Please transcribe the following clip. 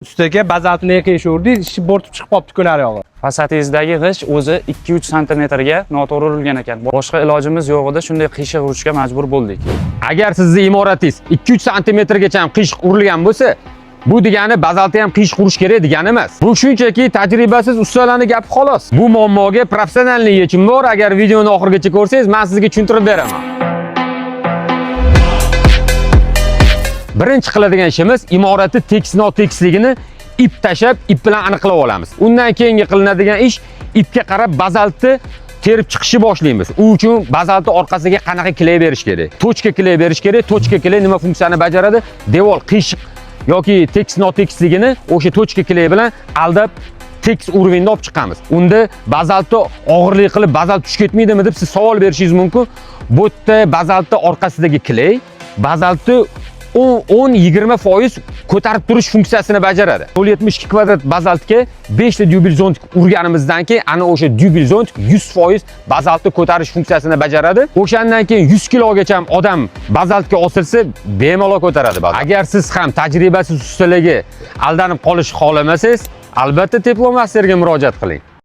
Ustiga bazaltni qiyshiverdik, ishi bo'rtib chiqib qolibdi ko'nar yog'i. Fasadingizdagi g'isht o'zi 2-3 santimetrga noto'g'ri urilgan ekan. Boshqa ilojimiz yo'q edi, shunday qiyshiq urishga majbur bo'ldik. Agar sizni imoratingiz 2-3 santimetrgacha ham qiyshiq urilgan bo'lsa, bu degani bazaltni ham qiyshiq urish kerak degani emas. Bu shunchaki tajribasiz ustalarning gapi xolos. Bu muammoga professionallik yechim bor. Agar videoni oxirigacha ko'rsangiz, men sizga tushuntirib beraman. Birinchi qiladigan ishimiz imoratni tekis notekisligini ip tashab, ip bilan aniqlab olamiz. Undan keyingi qilinadigan ish ipga qarab bazaltni terib chiqishni boshlaymiz. U uchun bazaltni orqasiga qanaqa kley berish kerak? Tochka kley berish kerak. Tochka kley nima funksiyani bajaradi? Devor qiyshiq yoki tekis notekisligini o'sha tochka kley bilan aldab tekis уровеньda olib chiqamiz. Unda bazaltni og'irlik qilib bazalt tushib ketmaydimi deb siz savol berishingiz mumkin. Bu yerda bazaltni orqasidagi kley bazaltni 10-20% ko'tarib turish funksiyasini bajaradi. 0.72 kvadrat bazaltga 5 ta dyubil zontik urganimizdan keyin ana o'sha dyubil zontik 100% bazaltni ko'tarish funksiyasini bajaradi. O'shandan keyin 100 kilogacha odam bazaltga osilsa bemalol ko'taradi bazalt. Agar siz ham tajribasiz ustalarga aldanib qolishni xohlamasangiz, albatta Teplomasterga murojaat qiling.